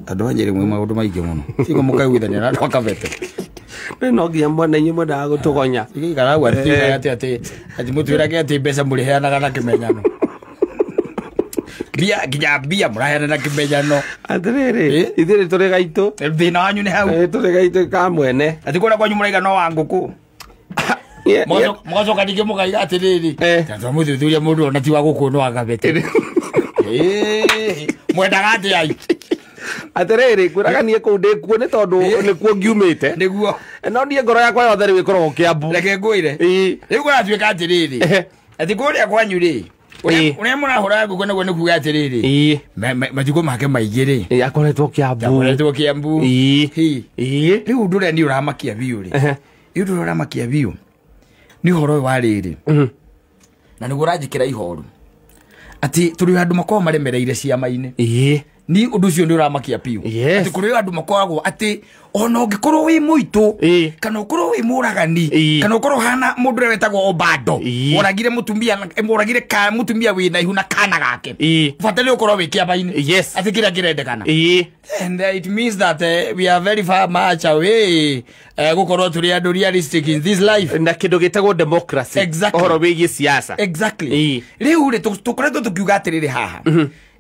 Andũ a Nyĩrĩ mwĩ maũndũ maingĩ mũno. Tigo mũkaiguithania na andũ a Kabete. No nginya mwena inyuĩ mwendaga gũtũgonya. Igĩikara hau atĩ atĩ atĩ mũtwĩrage atĩ mbeca mũrĩheanaga na kĩmenyano. Mbia nginya mbia mũraheana na kĩmenyano. Atĩrĩrĩ, ithuĩ nĩ tũrĩ gaitũ. Thĩna wanyu nĩ hau. Tũrĩ gaitũ ka mwene. Atĩ kũrĩa kwanyu mũraiga no wa ngũkũ. Mũgacoka ningĩ mũkaiga atĩrĩrĩ. Twamũthuthuria mũndũ ona ti wa gũkũ no wa Kabete. Mwendaga atĩa ai? Atĩrĩrĩ, ngwĩraga niĩ kũu ndĩkuo nĩ tondũ nĩkuo ngiumĩte. Nĩguo. No niĩ ngoro yakwa yothe rĩu ĩkoragwo Kĩambu. Reke ngwĩre. Rĩu kũratuĩka atĩrĩrĩ. Atĩ kũrĩa kwanyu rĩ, ũrĩa mũrahũra ngũkũ naguo nĩ kuga atĩrĩrĩ. Matukũ make maingĩ rĩ. Akoretwo Kĩambu. Akoretwo Kĩambu. Rĩu ũndũ ũrĩa niĩ ũramakia biũ rĩ. Rĩu ũndũ ũrĩa ũramakia biũ nĩ ũhoro ũyũ wa rĩrĩ. Na nĩguo ũranjĩkĩra ihoru. Atĩ tũrĩ andũ makoragwo maremereire ciama-inĩ. Ni ũndũ ũcio nĩ ũramakia biũ. Atĩ kũrĩ andũ makoragwo atĩ ona ũngĩkorwo wĩ mũitũ kana ũkorwo wĩ mũragani kana ũkorwo hana mũndũ ũrĩa wetagwo Obado woragire mũtumia woragire ka mũtumia wĩna ihu na kana gake bata nĩ ũkorwo wĩ kĩama-inĩ. Atĩ kĩrĩa kĩrendekana. And it means that we are very far much away gũkorwo tũrĩ andũ realistic in this life. Na kĩndũ gĩtagwo democracy. Exactly. Ũhoro wĩgiĩ siasa. Exactly. Rĩu rĩ tũkoretwo tũkiuga atĩrĩrĩ haha.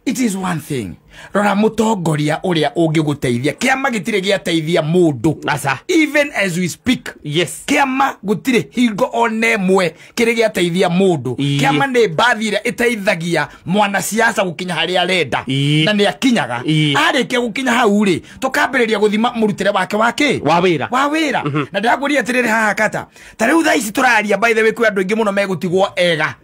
It is one thing. Rora mũtongoria ũrĩa ũngĩgũteithia. Kĩama gĩtirĩ gĩateithia mũndũ. Asa. Even as we speak. Yes. Kĩama gũtirĩ hingo ona ĩmwe kĩrĩ gĩateithia mũndũ. Kĩama nĩ mbathi ĩrĩa ĩteithagia mwanasiasa gũkinya harĩa arenda. Na nĩ akinyaga. Arĩkia gũkinya hau rĩ, tũkambĩrĩria gũthima mũrutĩre wake wa kĩ? Wa wĩra. Wa wĩra. Na ndĩrakwĩria atĩrĩrĩ haha kata. Ta rĩu thaa ici tũraria by the way kwĩ andũ aingĩ mũno megũtigwo ega.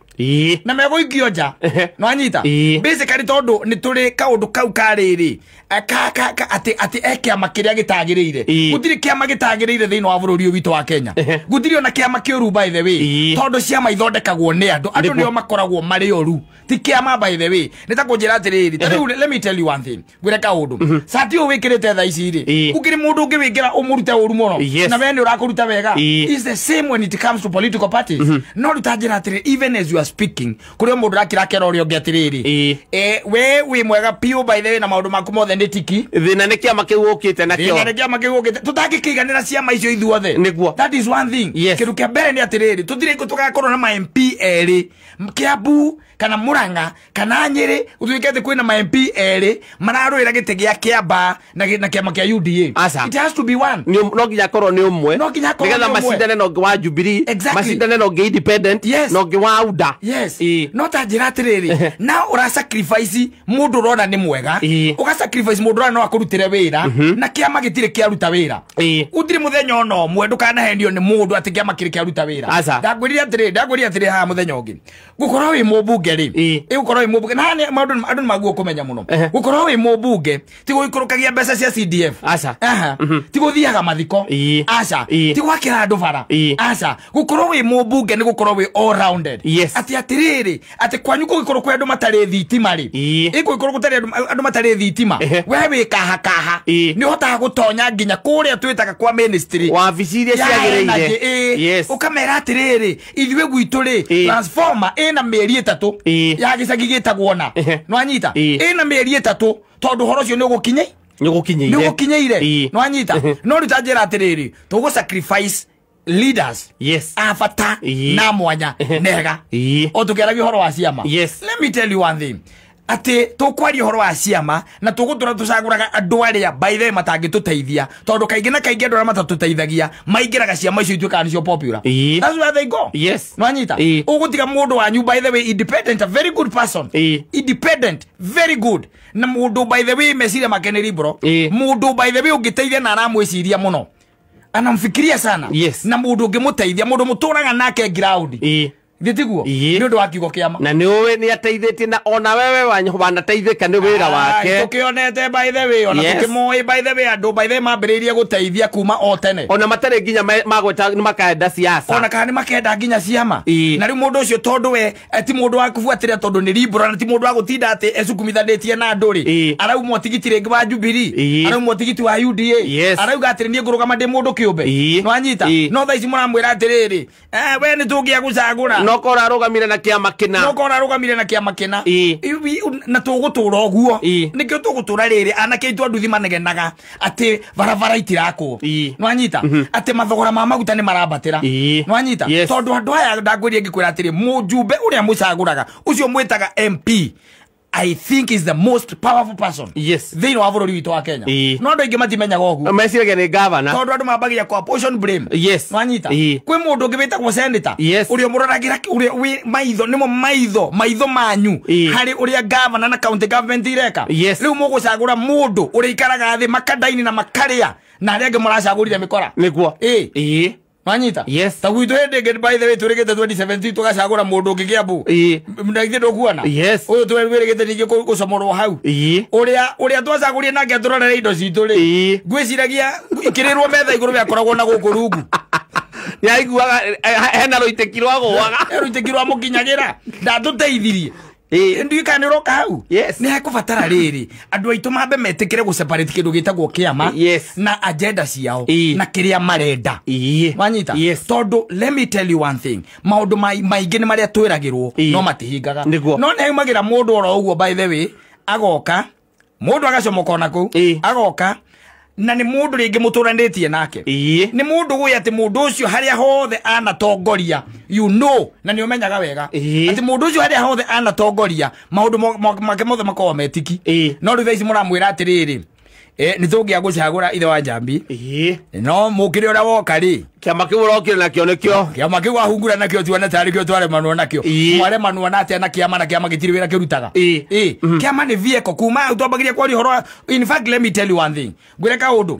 Na megũikio nja. No anyita. Basically tondũ nĩ tũrĩ kaũndũ kau ka rĩrĩ atĩ atĩ e kĩama kĩrĩa gĩtagĩrĩire. Gũtirĩ kĩama gĩtagĩrĩire thĩinĩ wa bũrũri ũyũ witũ wa Kenya. Gũtirĩ ona kĩama kĩũru by the way. Tondũ ciama ithondekagwo nĩ andũ. Andũ nĩo makoragwo marĩ oru. Ti kĩama by the way. Nĩ ta kũnjĩra atĩrĩrĩ. Ta rĩu let me tell you one thing. Ngwĩre kaũndũ. Cati ũyũ wĩkĩrĩte thaa ici rĩ. Gũkĩrĩ mũndũ ũngĩ wĩkĩra ũmũrute ũru mũno. Na we nĩ ũrakũruta wega. It's the same when it comes to political parties. No rĩu ta njĩra atĩrĩrĩ, even as you are speaking, kũrĩ o mũndũ ũrakĩra kera ũrĩa ũngĩ atĩrĩrĩ. We wĩ mwega biũ by the way na maũndũ maku mothe nĩ tiki. Thĩna nĩ kĩama kĩu ũkĩte nakĩo. Thĩna nĩ kĩama kĩu ũkĩte. Tũtangĩkĩiganĩra ciama icio ithuothe. Nĩguo. That is one thing. Kĩndũ kĩa mbere nĩ atĩrĩrĩ, tũtirĩ tũgakorwo na ma MP erĩ Kĩambu kana Murang'a kana Nyĩrĩ, gũtuĩke atĩ kwĩna ma MP erĩ mararũĩra gĩtĩ gĩa Kĩamba na kĩama kĩa UDA. Asa. It has to be one. No nginya akorwo nĩ ũmwe. No nginya akorwo nĩ Nĩgetha ũmwe. macindane na ũngĩ wa Jubilee, macindane na ũngĩ Independent, na ũngĩ wa UDA. Yes. No ta njĩra atĩrĩrĩ, na ũra sacrifice mũndũ ũrona nĩ mwega, ũga sacrifice mũndũ ũrona no akũrutĩre wĩra, na kĩama gĩtirĩ kĩaruta wĩra. Gũtirĩ mũthenya ona ũmwe ndũkanahenio nĩ mũndũ atĩ kĩama kĩrĩ kĩaruta wĩra. Ndakwĩrire atĩrĩrĩ, ndakwĩrire atĩrĩrĩ haha mũthenya ũngĩ. Gũkorwo wĩ mũmbunge rĩ, gũkorwo wĩ mũmbunge, na haha maũndũ andũ nĩ maguo kũmenya mũno. Gũkorwo wĩ mũmbunge ti gũikũrũkagia mbeca cia CDF. Aca. Ti gũthiaga mathiko. Aca. Ti gwakĩra andũ bara. Aca. Gũkorwo wĩ mũmbunge nĩ gũkorwo wĩ all rounded. Atĩ atĩrĩrĩ, atĩ kwanyu kũngĩkorwo kwĩ andũ matarĩ thitima rĩ, ĩkũngĩkorwo gũtarĩ andũ matarĩ thitima, we wĩ kaha kaha. Nĩ ũhotaga gũtonya nginya kũrĩa twĩtaga kwa ministry. Wabici iria ciagĩrĩire. Ũkamera atĩrĩrĩ, ithuĩ gwitũ rĩ, transformer ĩna mĩeri ĩtatũ ya gĩcagi gĩtagwo na. No anyita. Ĩna mĩeri ĩtatũ tondũ ũhoro ũcio nĩ ũgũkinye? Nĩ ũgũkinyeire. Nĩ ũgũkinyeire. No anyita. No rĩu ta njĩra atĩrĩrĩ, tũgũ sacrifice leaders. A bata na mwanya nega. O tũkĩaragia ũhoro wa ciama. Let me tell you one thing. Atĩ tũkwaria ũhoro wa ciama na tũgũtũra tũcagũraga andũ arĩa by the way matangĩtũteithia, tondũ kaingĩ na kaingĩ andũ arĩa matatũteithagia maingĩraga ciama icio ituĩkaga nĩcio popular. That's where they go. No anyita. Ũgũtiga mũndũ wanyu by the way independent, a very good person. Independent, very good. Na mũndũ by the way meciria make nĩ liberal. Mũndũ by the way ũngĩteithia na aramwĩciria mũno. Anamfikiria sana. Na mũndũ ũngĩmũteithia, mũndũ mũtũraga nake ground. Thitiguo nĩ ũndũ wa kiugo kĩama. Na nĩ ũĩ nĩ ateithĩtie na ona wewe wanateithĩka nĩ wĩra wake. Tũkĩonete by the way, ona tũkĩmoĩ by the way, andũ by the way mambĩrĩirie gũteithia kuma o tene. Ona matarĩ nginya magweta nĩ makenda siasa. Ona kana nĩ makenda nginya ciama. Na rĩu mũndũ ũcio tondũ we ti mũndũ wa kũbuatĩrĩra tondũ nĩ liberal na ti mũndũ wa gũtinda atĩ ecukumithanĩtie na andũ rĩ. Araumwo tigiti rĩngĩ wa Jubilee, araumwo tigiti wa UDA, arauga atĩrĩ niĩ ngũrũgama ndĩ mũndũ kĩũmbe. No anyita. No thaa ici mũramwĩra atĩrĩrĩ, we nĩ tũngĩagũcagũra. Onokorwo arũgamire na kĩama kĩna. Onokorwo arũgamire na kĩama kĩna. Na tũgũtũra ũguo. Nĩkĩo tũgũtũra rĩrĩ anake aitũ a nduthi manegenaga atĩ barabara itirakwo. Nĩwanyita? Atĩ mathogora ma maguta nĩ marambatĩra. Nĩwanyita? Tondũ andũ aya ndangwĩria ngĩkwĩra atĩrĩ, mũjumbe ũrĩa mũcagũraga ũcio mwĩtaga MP, I think is the most powerful person. Yes. Thĩinĩ wa bũrũri witũ wa Kenya. No andũ aingĩ matimenyaga ũguo. Meciragia nĩ governor. Tondũ andũ mambagia kwa portion blame. Yes. Nwanyita? Kwĩ mũndũ ũngĩ wĩtagwo senator. Yes. Ũrĩa mũroragĩra ũrĩa wĩ maitho nĩmo maitho manyu harĩ ũrĩa governor na county government ireka. Yes. Rĩu mũgũcagũra mũndũ ũrĩa ikaraga thĩ makadaini na makarĩa na arĩa angĩ mũracagũrire mĩkora. Nĩguo. Nwanyita? Yes. Ta gwitũ hĩndĩ ĩngĩ by the way tũrĩgĩte 2017 tũgacagũra mũndũ ũngĩ Kĩambu. Na ithuĩ ndũkuona. Yes. Ũyũ twĩrĩgĩte ningĩ gũcomorwo hau. Ũrĩa twacagũrire nake atũrorere indo citũ rĩ. Ngwĩciragia ikĩrĩrwo metha igũrũ gĩakoragwo na gũkũ rungu. Nĩaiguaga hena rũitĩki rwagũaga. Rũitĩki rwa mũkinyagĩra. Ndatũteithirie. Ndiũĩ kana nĩ ũroka hau. Yes. Nĩ hekũbatara rĩrĩ andũ aitũ mambe metĩkĩre gũ separate kĩndũ gĩtagwo kĩama na agenda ciao na kĩrĩa marenda. Wanyita? Yes. Tondũ let me tell you one thing, maũndũ maingĩ nĩ marĩa twĩragĩrwo no matihingaga. No nĩ haumagĩra mũndũ oro ũguo by the way agoka mũndũ agacomoka ona kũu agoka na nĩ mũndũ rĩngĩ mũtũranĩtie nake. Nĩ mũndũ ũĩ atĩ mũndũ ũcio harĩa hothe anatongoria, you know, na nĩ ũmenyaga wega atĩ mũndũ ũcio harĩa hothe anatongoria maũndũ make mothe makoragwo metiki. No rĩu thaa ici mũramwĩra atĩrĩrĩ, nĩ tũngĩagũcagũra ithe wa Njambi. No mũkĩre ũrĩa woka rĩ, kĩama kĩu ũrokire nakĩo nĩkĩo kĩama kĩu wahungura nakĩo tuone tarĩ kĩo twaremanwo nakĩo. Mwaremanwo na atĩa na kĩama, na kĩama gĩtirĩ wĩra kĩrutaga. Kĩama nĩ vehicle kuma hau twambagĩria kwaria ũhoro. In fact let me tell you one thing, ngwĩre kaũndũ,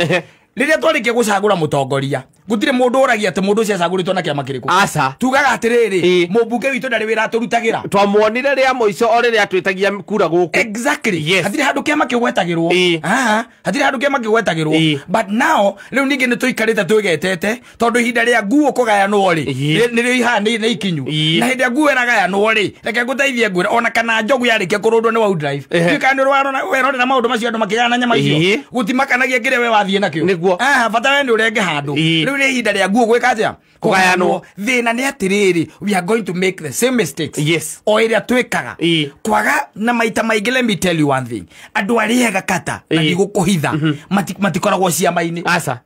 rĩrĩa twarĩkia gũcagũra mũtongoria gũtirĩ mũndũ ũragia atĩ mũndũ ũcio acagũrĩtwo na kĩama kĩrĩkũ. Aca. Tugaga atĩrĩrĩ, mũmbunge witũ ndarĩ wĩra atũrutagĩra. Twamuonire rĩa mũico o rĩrĩa atwĩtagia kura gũkũ. Exactly. Yes. Hatirĩ handũ kĩama kĩgwetagĩrwo. Hatirĩ handũ kĩama kĩgwetagĩrwo. But now rĩu ningĩ nĩ tũikarĩte twĩgetete tondũ ihinda rĩa nguo kũgayanwo rĩ nĩrĩo ihana nĩ ikinyu. Na hĩndĩ ya nguo ĩragayanwo rĩ, reke ngũteithie ngwĩre ona kana njogu yarĩkia kũrũndwo nĩ wau drive. Ndiũĩ kana nĩ werorera maũndũ macio andũ makĩgayana nyama icio. Gũtimakanagia kĩrĩa we wathiĩ nakĩo. Bata we nĩ ũrenge handũ. Rĩu nĩ ihinda rĩa nguo gwĩka atĩa? Kũgayanwo. Thĩna nĩ atĩrĩrĩ, we are going to make the same mistakes. Yes. O ĩrĩa twĩkaga. Kwaga na maita maingĩ, let me tell you one thing, andũ arĩa ega kata na ndigũkũhitha matikoragwo ciama-inĩ. Aca.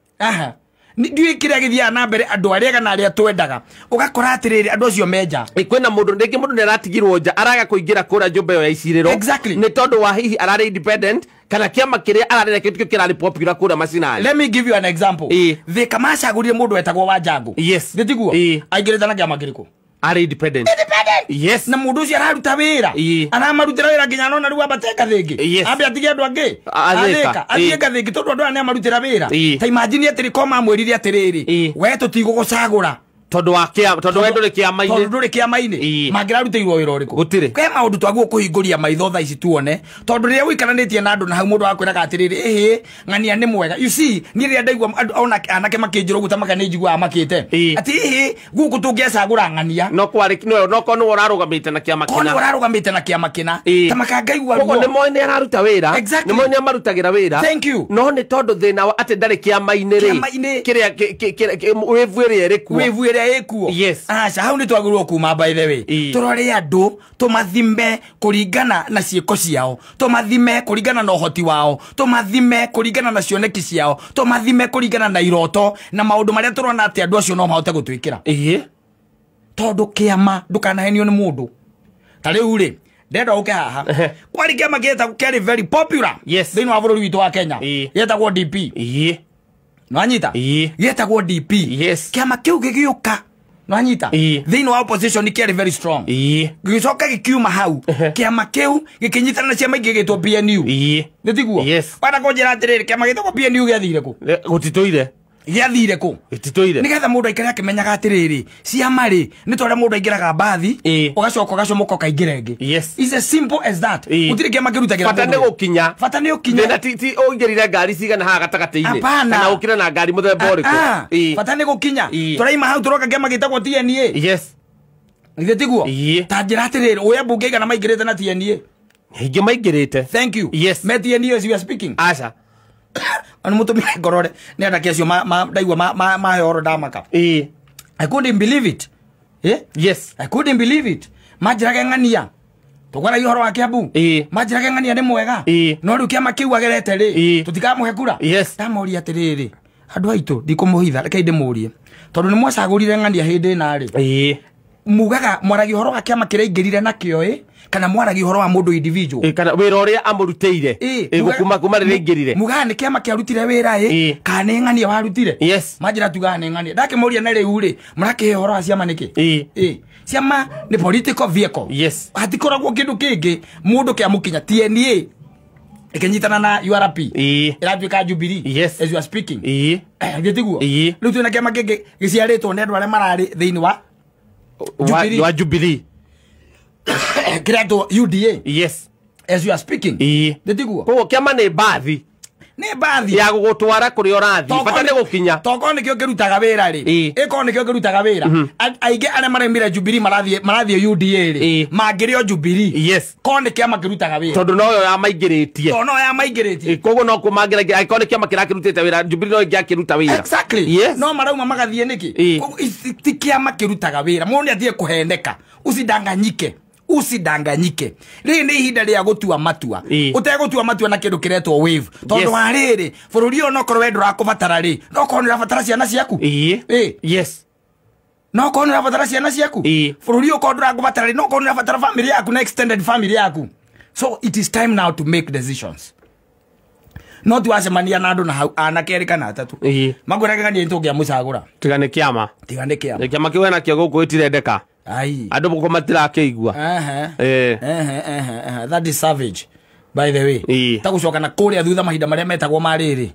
Ndiũĩ kĩrĩa gĩthiaga na mbere andũ arĩa ega na arĩa twendaga ũgakora atĩrĩrĩ andũ acio menja. Kwĩna mũndũ rĩngĩ mũndũ nĩ aratigirwo nja araga kũingĩra kũrĩa nyũmba ĩyo ya icirĩro. Exactly. Nĩ tondũ wa hihi ararĩ independent kana kĩama kĩrĩa ararĩ nakĩo tikĩo kĩrarĩ popular kũrĩa macinani. Let me give you an example. Thika macagũrire mũndũ wetagwo Wanjangũ. Yes. Nĩ tiguo? Aingĩrĩte na kĩama kĩrĩkũ? Arĩ independent. Independent. Yes. Na mũndũ ũcio araruta wĩra. Aramarutĩra wĩra nginya nona rĩu ambate ngathĩngĩ. Ambe atige andũ angĩ. Athĩka. Athiĩ ngathĩngĩ tondũ andũ aya nĩ amarutĩra wĩra. Ta imagine atĩrĩ ko mamwĩrire atĩrĩrĩ, we tũtigũgũcagũra tondũ wa kĩama, tondũ we ndũrĩ kĩama-inĩ. Tondũ ndũrĩ kĩama-inĩ. Mangĩrarutĩirwo wĩra ũrĩkũ? Gũtirĩ. Kwĩ maũndũ twagĩrĩirwo kũhingũria maitho thaa ici tuone, tondũ rĩrĩa ũikaranĩtie na andũ na hau mũndũ akwĩraga atĩrĩrĩ, ĩhĩ ng'ania nĩ mwega. You see, niĩ rĩrĩa ndaigua andũ ona anake makĩnjĩra ũguo ta maka nĩ njiguaga makĩte. Atĩ ĩhĩ gũkũ tũngĩacagũra ng'ania. No kwarĩ no korwo nĩwe ũrarũgamĩte na kĩama Korwo kĩna. nĩwe ũrarũgamĩte na kĩama kĩna. Ta maka ngaigua Koguo ruo. nĩ moĩ nĩ araruta wĩra. Exactly. Nĩ moĩ nĩ amarutagĩra wĩra. Thank you. No nĩ tondũ thĩna wa atĩ ndarĩ kĩama-inĩ rĩ. Kĩama-inĩ. Kĩrĩa wĩvu ĩrĩa ĩrĩ kuo. Wĩvu ĩrĩa ĩkuo. Yes. Aca, hau nĩ twagĩrĩirwo kuma by the way. Tũrore andũ tũmathime kũringana na ciĩko ciao, tũmathime kũringana na ũhoti wao, tũmathime kũringana na cioneki ciao, tũmathime kũringana na iroto na maũndũ marĩa tũrona atĩ andũ acio no mahote gũtwĩkĩra. Tondũ kĩama ndũkanahenio nĩ mũndũ. Ta rĩu rĩ, ndenda ũke haha. Kwarĩ kĩama gĩetagwo kĩarĩ very popular. Yes. Thĩinĩ wa bũrũri witũ wa Kenya. Gĩetagwo DP. Nwanyita? Gĩetagwo DP. Yes. Kĩama kĩu gĩgĩũka. Nwanyita? Thĩinĩ wa opposition kĩarĩ very strong. Gĩgĩcoka gĩkiuma hau. Kĩama kĩu gĩkĩnyitana na ciama ingĩ gĩtwo PNU. Nĩ tiguo? Yes. Wana kũnjĩra atĩrĩrĩ, kĩama gĩtagwo PNU gĩathire kũ? Gũtitũire. Gĩathire kũ? Gĩtitũire. Nĩgetha mũndũ aikare akĩmenyaga atĩrĩrĩ, ciama rĩ, nĩ ta ũrĩa mũndũ aingĩraga mbathi, ũgacoka ũgacomoka ũkaingĩra ĩngĩ. Yes. It's as simple as that. Gũtirĩ kĩama kĩrutagĩra Bata mũndũ nĩ wĩra. gũkinya. Bata nĩ ũkinya. Thĩna ti ũingĩrire ngari cigana haha gatagatĩ-inĩ. Hapana. Kana ũkĩre na ngari mũthemba ũrĩkũ. Bata nĩ gũkinya. Tũraima hau tũroka kĩama gĩtagwo TNA. Yes. Githĩ tiguo? Ta njĩra atĩrĩrĩ, ũyũ mbunge igana maingĩrĩte na TNA. Aingĩ maingĩrĩte. Thank you. Yes. Me TNA as you are speaking. Aca. Ona mũtumia ngorore nĩ anake acio ndaigua maheo oro ndamaka. I couldn't believe it. Yes. I couldn't believe it. Manjĩrage ng'ania tũkwaragia ũhoro wa Kiambu. Manjĩrage ng'ania nĩ mwega. No rĩu kĩama kĩu agerete rĩ, tũtikamũhe kura. Yes. Ndamoria atĩrĩrĩ, andũ aitũ ndikũmũhitha, rekei ndĩmũrie, tondũ nĩ mwacagũrire ng'ania hĩndĩ ĩna rĩ, mugaga mwaragia ũhoro wa kĩama kĩrĩa aingĩrire nakĩo ĩ, kana mwaragia ũhoro wa mũndũ individual? Kana wĩra ũrĩa amũrutĩire kuma rĩrĩa aingĩrire. Mugaga nĩ kĩama kĩarutire wĩra ĩ, kana nĩ ng'ania warutire? Yes. Manjĩra tugaga nĩ ng'ania. Ndakĩmũria na rĩu rĩ, mũrakĩhe ũhoro wa ciama nĩkĩ? Ciama nĩ political vehicle. Yes. Hatikoragwo kĩndũ kĩngĩ mũndũ kĩamũkinya. TNA ĩkĩnyitana na URP ĩratuĩka Jubilee. Yes. As you are speaking. Gĩtiguo? Rĩu twĩna kĩama kĩngĩ gĩciarĩtwo nĩ andũ arĩa mararĩ thĩinĩ wa Jubilee. Wa Jubilee. Kĩretwo UDA. Yes. As you are speaking. Gĩtiguo? Koguo kĩama nĩ mbathi. Nĩ mbathi ya gũgũtwara kũrĩa ũrathiĩ, bata nĩ gũkinya. Tokorwo nĩkĩo kĩrutaga wĩra rĩ, ĩkorwo nĩkĩo kĩrutaga wĩra, aingĩ arĩa maraumire Jubilee marathiĩ UDA rĩ, mangĩrĩo Jubilee. Yes. Korwo nĩ kĩama kĩrutaga wĩra, tondũ noyo yamaingĩrĩtie. Tondũ noyo yamaingĩrĩtie. Koguo no kũmangĩra, angĩkorwo nĩ kĩama kĩrakĩrutĩte wĩra, Jubilee no ĩngĩakĩruta wĩra. Exactly. Yes. No marauma magathiĩ nĩkĩ? Koguo ti kĩama kĩrutaga wĩra. Mũndũ nĩ atige kũheneka. Usidanganyike. Usidanganyike. Rĩrĩ nĩ ihinda rĩa gũtua matua. Ũtegũtua matua na kĩndũ kĩretwo wave. Tondũ wa rĩrĩ, bũrũri ũyũ no korwo we ndũrakũbatara rĩ, no korwo nĩ ũrabatara ciana ciaku. Yes. No korwo nĩ ũrabatara ciana ciaku. Bũrũri ũyũ korwo ndũrakũbatara rĩ, no korwo nĩ ũrabatara family yaku na extended family yaku. So it is time now to make decisions. No tuwacemania na andũ na hau anake erĩ kana atatũ. Makwĩraga ng'ania nĩtũngĩamũcagũra. Tiga nĩ kĩama. Tiga nĩ kĩama. Kĩama kĩu enakĩo gũkũ gĩtirendeka. Ai. Andũ gũkũ matirakĩigua. That is savage, by the way. Ta gũcoka na kũrĩa thutha mahinda marĩa metagwo ma rĩrĩ.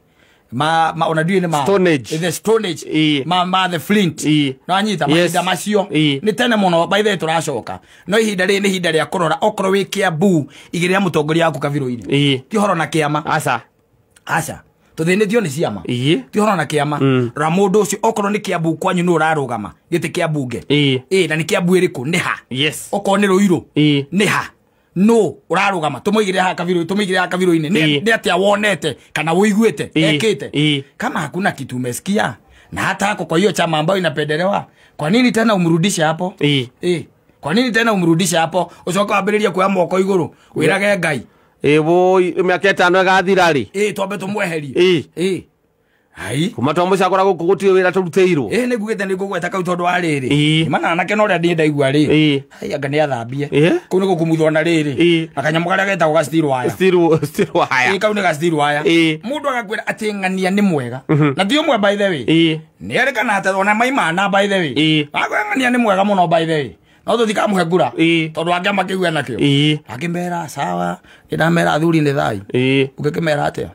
Ma ona ndiũĩ nĩ ma Stone Age. The Stone Age. Ma the Flint. No anyita mahinda macio. Nĩ tene mũno by the way tũracoka. No ihinda rĩrĩ nĩ ihinda rĩa kũrora okorwo wĩ Kiambu igĩrĩra mũtongoria waku kabirũ-inĩ. Ti ũhoro na kĩama. Aca. Aca. Tũthĩnĩtio nĩ ciama. Ti ũhoro na kĩama. Rora mũndũ ũcio okorwo nĩ Kiambu kwanyu nĩ ũrarũgama gĩtĩ kĩa mbunge. Na nĩ Kiambu ĩrĩkũ? Nĩ ha? Yes. Okorwo nĩ Ruiru. Nĩ ha? No ũrarũgama tũmũigĩre haha kabirũ, tũmũigĩre haha kabirũ-inĩ. Nĩ atĩa wonete kana ũiguĩte ekĩte? Kama hakuna kitu umesikia na hata hako kwa hiyo chama ambayo inapendelewa, kwa nini tena umrudishe hapo? Kwa nini tena umrudishe hapo? Ucoke wambĩrĩrie kuoya moko igũrũ wĩrage Ngai. Woi, mĩaka ĩtano ĩgathira rĩ. Twambe tũmweherie. Ai. Kuma twamũcagũra gũkũ gũtirĩ wĩra tũrutĩirwo. Nĩ ngugĩte nĩ ngũgweta kau tondũ wa rĩrĩ. Mana anake no ũrĩa niĩ ndaigua rĩ. Ai, anga nĩ athambie. Kũu nĩ gũkumuthwo na rĩrĩ. Na kanyamũ karĩa getagwo ga steel wire. Steel wire. Kau nĩ ga steel wire. Mũndũ agakwĩra atĩ ng'ania nĩ mwega. Na ti ũmwe by the way. Nĩ erĩ kana atatũ ona maimana by the way. Akwĩra ng'ania nĩ mwega mũno by the way. No tũtikamũhe ngura. Tondũ angĩamba kĩu enakĩo. Akĩmera sawa, nĩndamera athuri nĩ thai. Ũngĩkĩmera atĩa?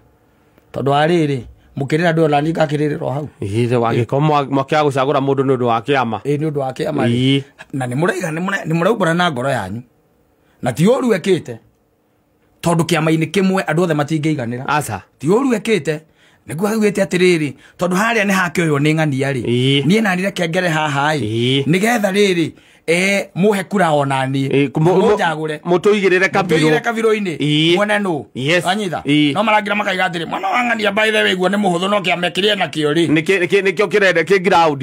Tondũ wa rĩrĩ, mũkĩrĩra andũ ona niĩ ngakĩrĩrĩra o hau. Wangĩkorwo mwakĩaga gũcagũra mũndũ nĩ ũndũ wa kĩama. Nĩ ũndũ wa kĩama rĩ. Na nĩmũraiga nĩmũraumbũra na ngoro yanyu. Na ti ũru ekĩte. Tondũ kĩama-inĩ kĩmwe andũ othe matingĩiganĩra. Aca. Ti ũru ekĩte. Nĩguo augĩte atĩrĩrĩ, tondũ harĩa nĩ hakĩoywo nĩ ng'ania rĩ. Niĩ nani reke ngere haha ĩ. Nĩgetha rĩrĩ, muhe kura ona niĩ. Mũnjagũre. Mũtũigĩrĩre kabirũ. Mũtũigĩrĩre kabirũ-inĩ. Muone nũ. Anyitha. No marangira makaiga atĩrĩ, mwana wa ng'ania by the way guo nĩ mũhũthũ no kĩama kĩrĩa enakĩo rĩ. Nĩkĩo kĩrenda kĩ ground.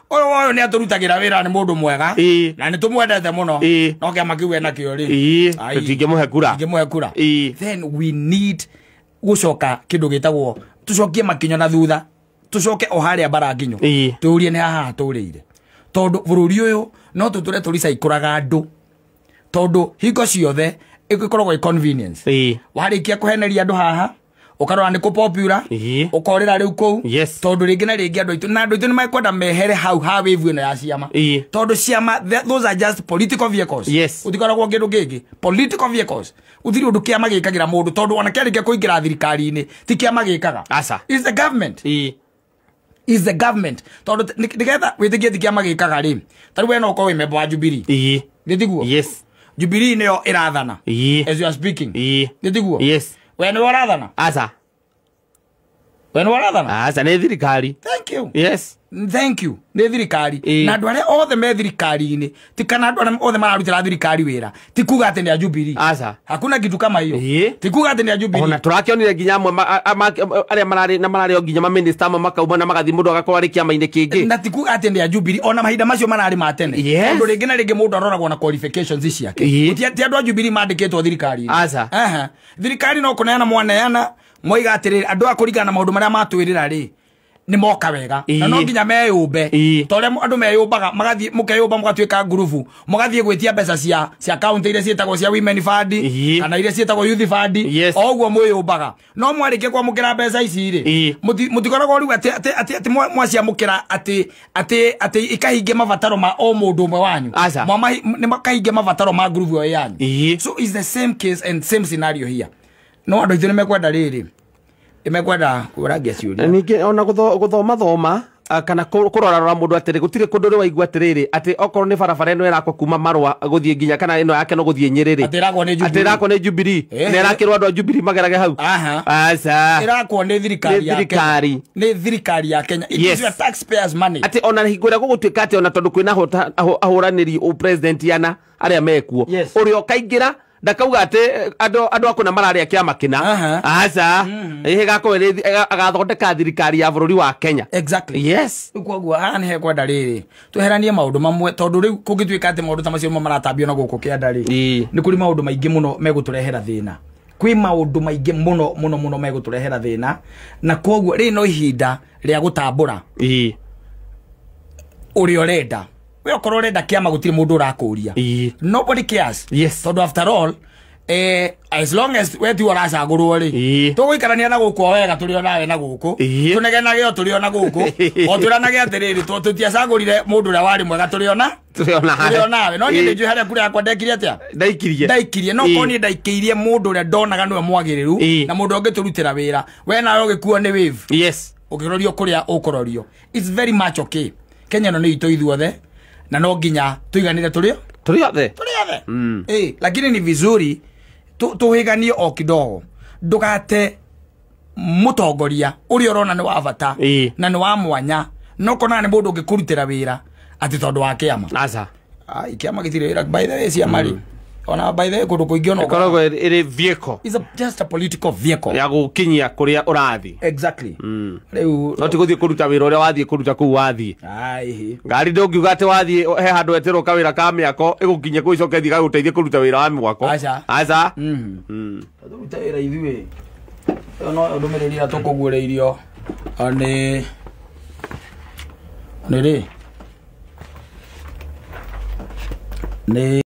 Ũyũ ũyũ nĩ atũrutagĩra wĩra, nĩ mũndũ mwega. Na nĩ tũmwendete mũno. No kĩama kĩu enakĩo rĩ. Tũtingĩmũhe kura. Tũtingĩmũhe kura. Then we need gũcoka kĩndũ gĩtagwo tũcokie makinya na thutha, tũcoke o harĩa mbara nginyo, tũrie nĩ haha tũrĩire. Tondũ bũrũri ũyũ no tũtũre tũricaikũraga andũ, tondũ hingo ciothe ĩgĩkoragwo ĩ convenience. Warĩkia kũheneria andũ haha, ũkarora nĩ kũ popular, ũkorĩra rĩu kũu. Tondũ rĩngĩ na rĩngĩ andũ aitũ na andũ aitũ nĩ mekwenda mehere hau ha wave ĩno ya ciama. Tondũ ciama, those are just political vehicles. Ũtikoragwo kĩndũ kĩngĩ. Political vehicles. Gũtirĩ ũndũ kĩama gĩkagĩra mũndũ, tondũ ona kĩarĩkia kũingĩra thirikari-inĩ ti kĩama gĩkaga. Aca. It's the government. Is the government. Tondũ nĩgetha wĩtĩkie ti kĩama gĩkaga rĩ, ta rĩu we no ũkorwo wĩ member wa Jubilee. Nĩ tiguo? Yes. Jubilee nĩyo ĩrathana. As you are speaking. Nĩ tiguo? Yes. We nĩwe ũrathana? Aca. We nĩ warathana? Aca, nĩ thirikari. Thank you. Yes. Thank you. Nĩ thirikari. Na andũ arĩa othe me thirikari-inĩ, ti kana andũ arĩa othe mararutĩra thirikari wĩra, ti kuga atĩ nĩ a Jubilee. Aca. Hakuna kitu kama hiyo. Ti kuga atĩ nĩ a Jubilee. Ona tũrakĩonire nginya amwe arĩa mararĩ na mararĩ o nginya maminista amwe makauma na magathiĩ mũndũ agakorwo arĩ kĩama-inĩ kĩngĩ. Na ti kuga atĩ nĩ a Jubilee, ona mahinda macio mararĩ ma tene. Tondũ rĩngĩ na rĩngĩ mũndũ aroragwo na qualifications ciake. Ti andũ a Jubilee mandĩkĩtwo thirikari-inĩ. Aca. Thirikari no kũneana mwaneana, moiga atĩrĩrĩ, andũ a kũringana na maũndũ marĩa matwĩrĩra rĩ, nĩ moka wega. Na no nginya meyũmbe. Ta ũrĩa andũ meyũmbaga, magathiĩ mũkeyũmba mũgatuĩka ngurubu, mũgathiĩ gwĩtia mbeca cia county iria ciĩtagwo cia women fund, kana iria ciĩtagwo youth fund, o ũguo mwĩyũmbaga. No mwarĩkia kwamũkĩra mbeca ici rĩ, mũtikoragwo rĩu atĩ mwaciamũkĩra atĩ ikahingia mabataro ma o mũndũ ũmwe wanyu. Nĩ makahingia mabataro ma ngurubu ĩyo yanyu. So it's the same case and same scenario here. No andũ aitũ nĩ mekwenda rĩrĩ, imekwenda kũragia ciũria. Ningĩ ona gũthoma thoma kana kũrora rora mũndũ atĩrĩ, gũtirĩ kũndũ ũrĩ waigua atĩrĩrĩ atĩ okorwo nĩ barabara ĩno ĩrakwo kuma Marũa gũthiĩ nginya kana ĩno yake no gũthiĩ Nyĩrĩ rĩ, atĩ ĩrakwo nĩ Jubilee. Atĩ ĩrakwo nĩ Jubilee. Na ĩrakĩrwo andũ a Jubilee magerage hau. Aca. Ĩrakwo nĩ thirikari ya Kenya. Nĩ thirikari ya Kenya. It is your taxpayers money. Atĩ ona hingo ĩrĩa gũgũtuĩka atĩ ona tondũ kwĩna ahũranĩri president ana arĩa mekuo, ũrĩa ũkaingĩra ndakauga atĩ andũ akũna mararĩa kĩama kĩna. Aca. Ĩgakorwo agathondeka thirikari ya bũrũri wa Kenya. Exactly. Yes. Rĩu koguo haha nĩ hekwenda rĩrĩ tweheranie maũndũ mamwe, tondũ rĩu kũngĩtuĩka atĩ maũndũ ta macio nĩmo maratambio na gũkũ kĩanda rĩ, nĩ kũrĩ maũndũ maingĩ mũno megũtũrehera thĩna. Kwĩ maũndũ maingĩ mũno mũno mũno megũtũrehera thĩna, na koguo rĩrĩ no ihinda rĩa gũtambũra ũrĩa ũrenda. We okorwo ũrenda kĩama gũtirĩ mũndũ ũrakũria. Nobody cares. Yes. Tondũ after all, as long as we ti ũracagũrwo rĩ, tũgũikarania na gũkũ wega tũrĩ o nawe na gũkũ, tũnegenage o tũrĩ o na gũkũ, o twĩranage atĩrĩrĩ, tũtiacagũrire mũndũ ũrĩa warĩ mwega tũrĩ o na tũrĩ o nawe. No niĩ nĩnjũĩ harĩa kura yakwa ndekire atĩa? Ndaikirie. Ndaikirie. No korwo niĩ ndaikĩirie mũndũ ũrĩa ndonaga nĩwe mwagĩrĩru na mũndũ ũngĩtũrutĩra wĩra, we nawe ũgĩkuo nĩ wave. Yes. Ũkĩrorio kũrĩa ũkũrorio. It's very much okay. Kenya ĩno nĩ itũ ithuothe, na no nginya tuiganire tũrĩ othe. Tũrĩ othe. Lakini ni vizuri tuhiganie o kidogo. Ndũgate mũtongoria ũrĩa ũrona nĩ wa bata na nĩ wa mwanya, no kona nĩ mũndũ ũngĩkũrutĩra wĩra atĩ tondũ wa kĩama. Aca. Ai, kĩama gĩtirĩ wĩra by the way, ciama rĩ. Ona by the way kũndũ kũingĩ ona ĩkoragwo ĩrĩ vehicle. It's just a political vehicle ya gũkinyia kũrĩa ũrathiĩ. Exactly. Rĩu no ti gũthiĩ kũruta wĩra ũrĩa wathiĩ kũruta kũu wathiĩ. Ai. Ngari ndũngiuga atĩ wathiĩ he handũ wetĩrwo kawĩra ka mĩako ĩgũkinyia kũu icoke ĩthiĩ gagũteithie kũruta wĩra wa mwako. Aca. Aca. Tũrute wĩra ithuĩ. Ĩyo no ndũmĩrĩri ĩrĩa tũkũguũrĩirio nĩ nĩ rĩ nĩ